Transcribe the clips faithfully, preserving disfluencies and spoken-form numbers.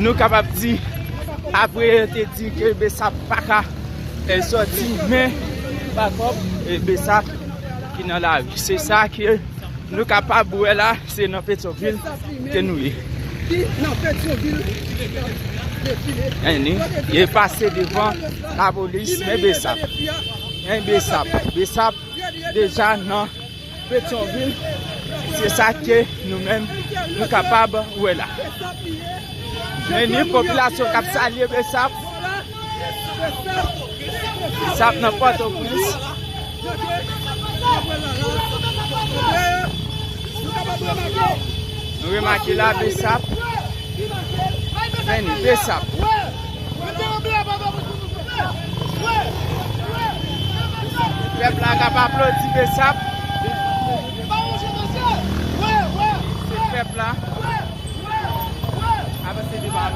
Nou kapab di, apre yo te di ke Besap pa ka, e, sòti, men bakòp, e, Besap ki nan lari. Se sa ke nou kapab wè la, se nan Petyonvil ke nou ye. Ki nan Petyonvil. Anni, yo pase devan lapolis, men Besap. Men Besap. Besap deja nan Petyonvil. Se sa ke nou menm, nou kapab wè la. Men ni popilasyon k ap salye Besap. Besap nan Pòtoprens. Nou remake la, Besap. Men ni Besap. Pèp la k ap aplodi Besap. Se pèp la. Avanse devan.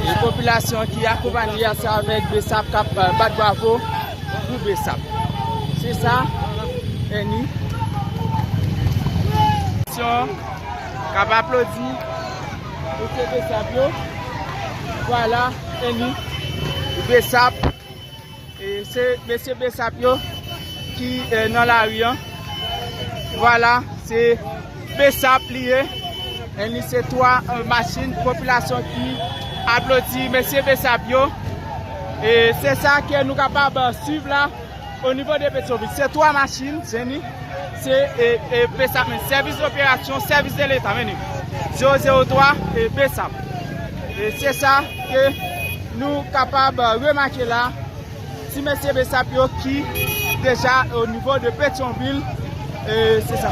E popilasyon ki akonpanye ansanm avèk Besap k ap, e, bat bravo pou Besap. Se sa, Annie. K ap aplodi mesye Besap yo. Vwala, Annie. Besap. E se mesye Besap yo ki, e, nan lari an. Vwala, se Besap li ye. E li se twa, e, machin popilasyon ki aplodi mesye Besap yo. E se sa ke nou kapab, e, swiv la o nivo de Petyonvil. Se twa machin, Jenny. Se, e, e, Besap menm. Sèvis doperasyon, sèvis de leta, men li. Zewo zewo twa, e, Besap. E se sa ke nou kapab remake la. Ti mesye Besap yo ki deja o nivo de Petyonvil. E se sa.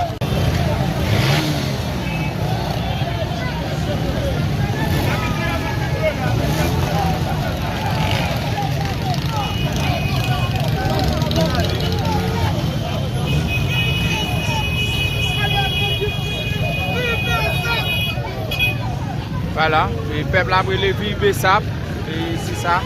Vwala, e pèp la ap rele viv Besap, e se sa.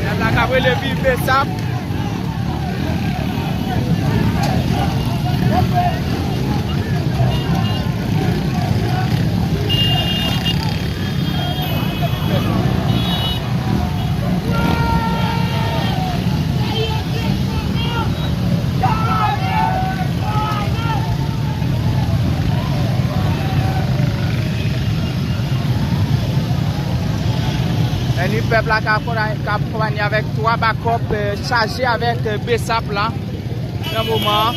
Pèp la k ap rele viv Besap. Annie, pèp la k ap konpanye avèk twa bakòp, e, chaje avèk, e, Besap la nan moman an.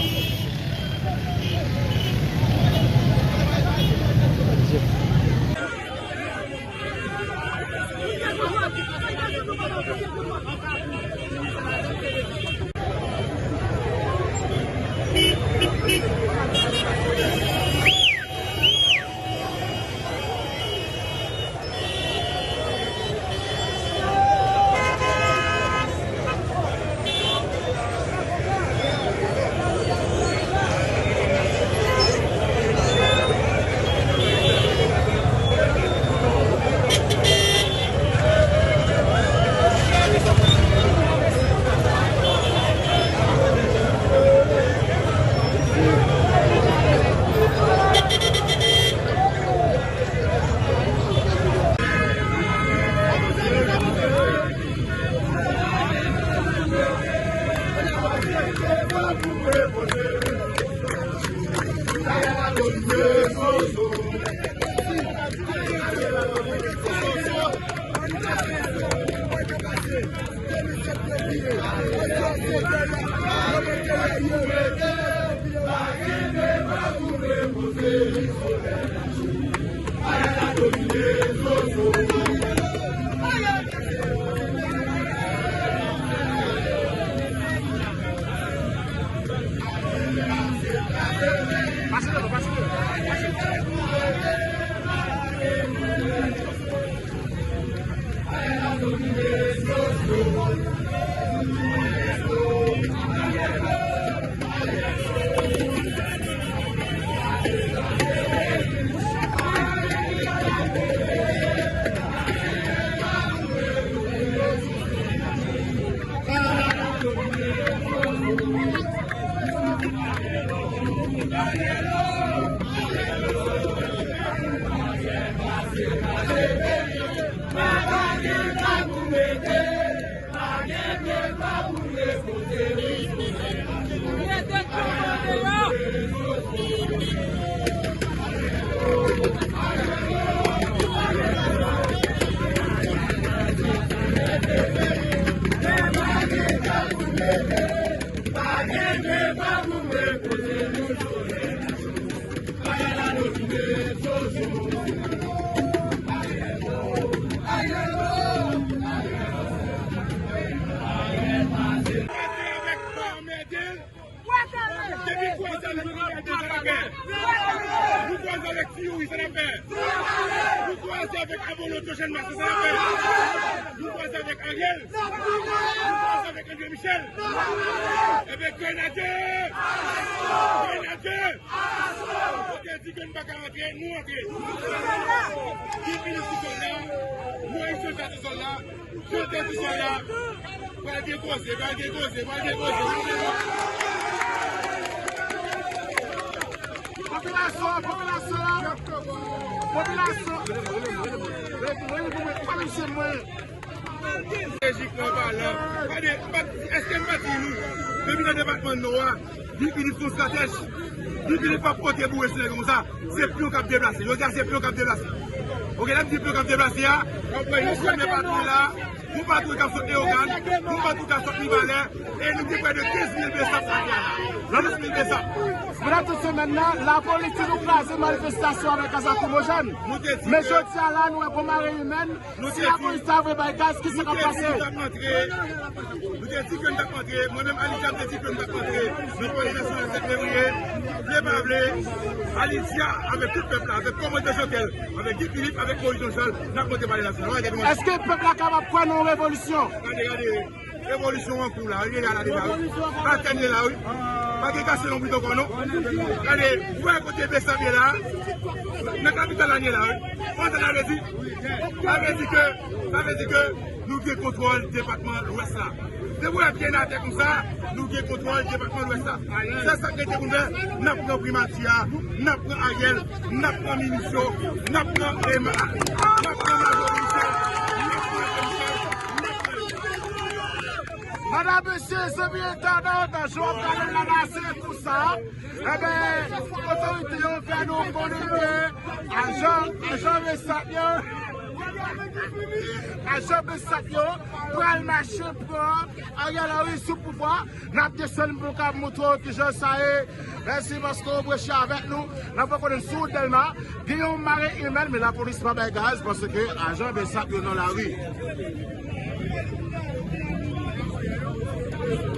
Avèk Ti Youri, sa n ap fè? Nou kwaze avèk Abolotyo Channmas, sa n ap fè? Nou kwaze avèk Ariel? Nou kwaze avèk André Michel? Ebyen, Grenadye! Grenadye! Yo te di ke n pa ka antre, nou antre. Guy Philippe sou sòl la, Moïse Jean Charles sou sòl la, Jovenel sou sòl la. Pral gen koze, pral gen koze, pral gen koze. Popilasyon, popilasyon, popilasyon. Mwen, mwen, mwen, mwen, mwen, mwen. Lojik nan palan. Gade, m pa t, èske m pa t di nou, depi nan depatman Nò a, Guy Philippe se yon estratèj. Guy Philippe p ap pote boure sou nèg yo konsa. Se pyon k ap deplase. Jodi a, se pyon k ap deplase. Oke, lè m di pyon k ap deplase a, w ap wè nou fèmen patwouy la, yon patwouy k ap sot Leyogàn, yon patwouy k ap sot Mibalè, e nou gen prè de kenz mil besap atè a la. Kenz mil besap. Pandan tout semèn nan, lapolis toujou kraze manifestasyon avèk gaz lakrimojèn. Men jodi a la, nou wè gon mare imèn. Si lapolis ta vle bay gaz, kisa k ap pase? Nou te di ke n t ap antre. Nou te di ke n t ap antre. Mwen menm, Alicia, m te di ke n t ap antre nan Palè Nasyonal sèt fevriye. Vle pa vle, Alicia, avèk tout pèp la, avèk kòmandè Jovenel, avèk Guy Philippe, avèk Moïse Jean Charles, n ap monte Palè Nasyonal. Wè, gade mwen. Èske pèp la kapab kwè nan yon revolisyon? Gade, gade. Revolisyon an kou la, li la, la deja, wi. Atè n ye la, wi. Pa gen kase lonbrit ankò, non. Gade, ou wè kote besap ye la, nan kapital la n ye la, wi. Konn sa sa vle di? Sa vle di ke, sa vle di ke nou gen kontwòl depatman Lwès la. Depi w wè pye n atè konsa, nou gen kontwòl depatman Lwès la. Se sa k rete pou n fè, n ap pran primati a, n ap pran Ariel, n ap pran minis yo, n ap pran, eh, ma-, n ap pran majorite, n ap pran komisè, n ap pran Medam, mesye, zanmi entènot, jan w ap gade l la, la, se tou sa. Enben, otorite yo fè nou konnen ke ajan, ajan besap yo, ajan besap yo pral mache pran Ariel Henry sou pouvwa. N ap desann pou n ka montre w kijan sa ye. Mèsi paske w branche avèk nou. N ap fè konnen sou wout Dèlma, gen yon mare imèn, men lapolis pa bay gaz paske ajan besap yo nan lari.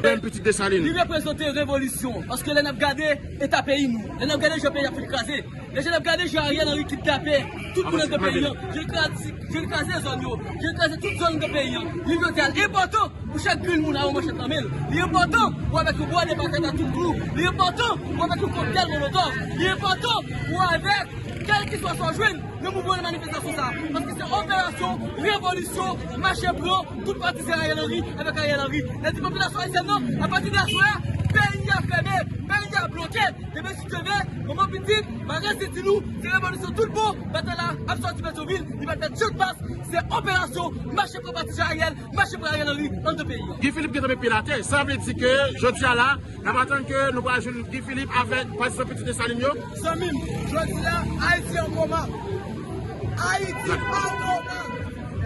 Menm pitit Desalin. Li reprezante revolisyon, paske lè n ap gade eta peyi nou, lè n ap gade jan peyi a fin kraze, lè n ap gade jan Ariel Henry kidnape tout moun anndan peyi an, jan l kraze, jan l kraze zòn yo, jan l kraze tout zòn anndan peyi an. Li jodi a, li enpòtan pou chak grenn moun a yon manchèt nan men l. Li enpòtan pou avèk yon bwa de patat a tout klou. Li enpòtan pou avèk yon koktèl molotòv. Li enpòtan pou avèk kèlkeswa sa w jwenn nan mouvman de manifestasyon sa a. Paske se operasyon, revolisyon, mache pran tout patizan Ariel Henry avèk Ariel Henry. Lè di popilasyon ayisyèn nan, apati de aswè a, peyi a fèmen, peyi a bloke. Demen si Dye vle, manman pitit, marèz di nou, se revolisyon tout bon, batay la ap sòti Petyonvil, li pral fè djòl pas, se operasyon, mache pran patizan Ariel, mache pran Ariel Henry anndan peyi a. Guy Philippe gentan met pye l atè, sa vle di ke jodi a la, n ap atann ke nou pral jwenn Guy Philippe avèk patizan pitit Desalin yo. Zanmi m, jodi a, Ayiti an koma. Ayiti an koma.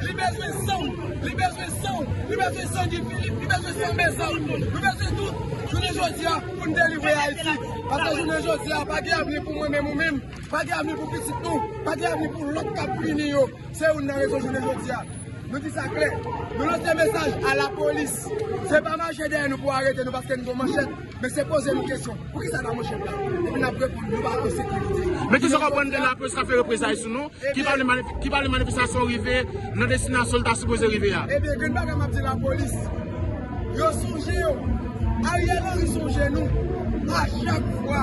Li bezwen san w, li bezwen san w, li bezwen san Guy Philippe, li bezwen san Mezanm, nou bezwen tout. Jounen jodi a, pou n delivre Ayiti. Paske jounen jodi a, pa gen avni pou mwen menm ou menm, pa gen avni pou pitit nou, pa gen avni pou lòt k ap vini yo. Se youn nan rezon jounen jodi a. Nou di sa klè. Nou lanse mesaj a lapolis. Se pa mache dèyè nou pou arete nou paske n gon manchèt, men se poze nou kesyon. Poukisa n a manchèt la? Epi n ap reponn, nou pa an sekirite. Men kisa w konprann de lapolis k ap fè reprezay sou nou, ki pa vle manif-, ki pa vle manifestasyon rive nan destinasyon l ta sipoze rive a? Ebyen, grenn bagay m ap di lapolis. Yo sonje yo. Ariel Henry sonje nou. A chak fwa,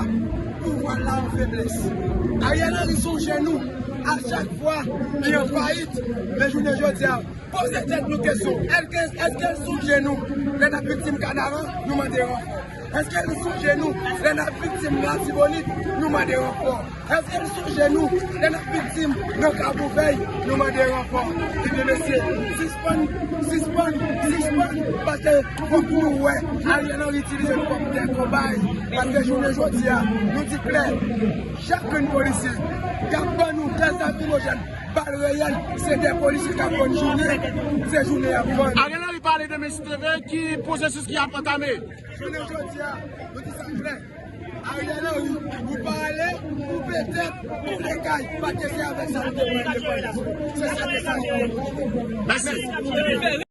pouvwa l la an feblès. Ariel Henry sonje nou. A chak fwa, li an fayit. Men jounen jodi a, poze tèt nou kesyon. Èske, èske l sonje nou? Lè n ap viktim kanaran, nou mande ranfò. Èske l sonje nou? Lè n ap viktim Latibonit, nou mande ranfò. Èske l sonje nou? Lè n ap viktim nan Kabouvèy, nou mande ranfò. Ebyen, mesye, sispann, sispann, sispann, paske fòk nou wè Ariel Henry itilize nou kòm tè konbay. Paske jounen jodi a, nou di klè, chak grenn polisye k ap ban nou gaz lakrimojèn, bal reyèl, se de polisye k ap vann jounen, se jounen y ap vann. Ariel Henry pale demen si Dye vle, ki pwosesis ki ap antame? Jounen jodi a, nou di sa klè. Ariel Henry, ou pa ale, ou petèt, ou te kay, pa ke se avèk sa nou te pran endepandans. Se sa mesaj nou te pote. Mèsi.